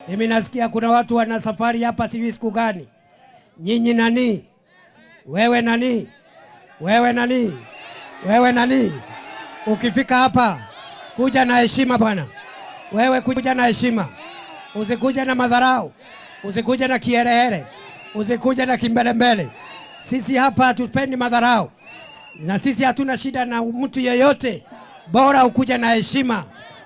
Mimi nasikia kuna watu wana safari hapa, sijui siku gani. Nyinyi nani? Wewe nani? Wewe nani? Wewe nani? Ukifika hapa kuja na heshima bwana. Wewe kuja na heshima, usikuja na madharau, usikuja na kiherehere, usikuja na kimbelembele. Sisi hapa hatupendi madharau, na sisi hatuna shida na mtu yeyote, bora ukuja na heshima,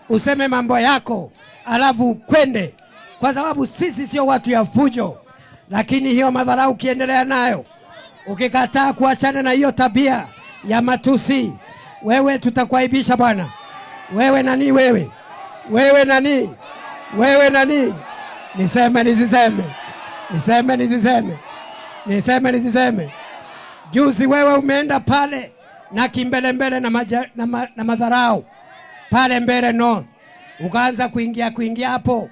useme mambo yako alafu kwende, kwa sababu sisi sio watu ya fujo. Lakini hiyo madharau ukiendelea nayo, ukikataa kuachana na hiyo tabia ya matusi, wewe tutakuaibisha bwana. Wewe nani wewe? Wewe nani? Wewe nani? Niseme nisiseme? Niseme nisiseme? Niseme nisiseme? Juzi wewe umeenda pale na kimbelembele na madharau pale Mbeere North, ukaanza kuingia kuingia hapo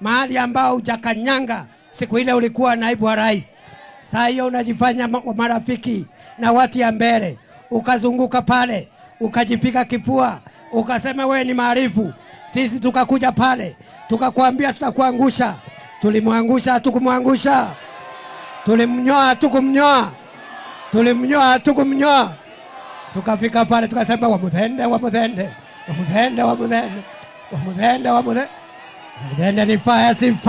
mahali ambao hujakanyanga. Siku ile ulikuwa naibu wa rais, saa hiyo unajifanya marafiki na watu ya Mbeere, ukazunguka pale ukajipiga kifua, ukasema wewe ni maarifu. Sisi tukakuja pale tukakwambia tutakuangusha. Tulimwangusha, hatukumwangusha? Tulimnyoa, hatukumnyoa? Tulimnyoa, hatukumnyoa? Tukafika pale tukasema Wamuthende, Wamuthende, Wamuthende, Wamuthende, Wamuthende, Wamuthende, Wamuthende ni fire, si fire?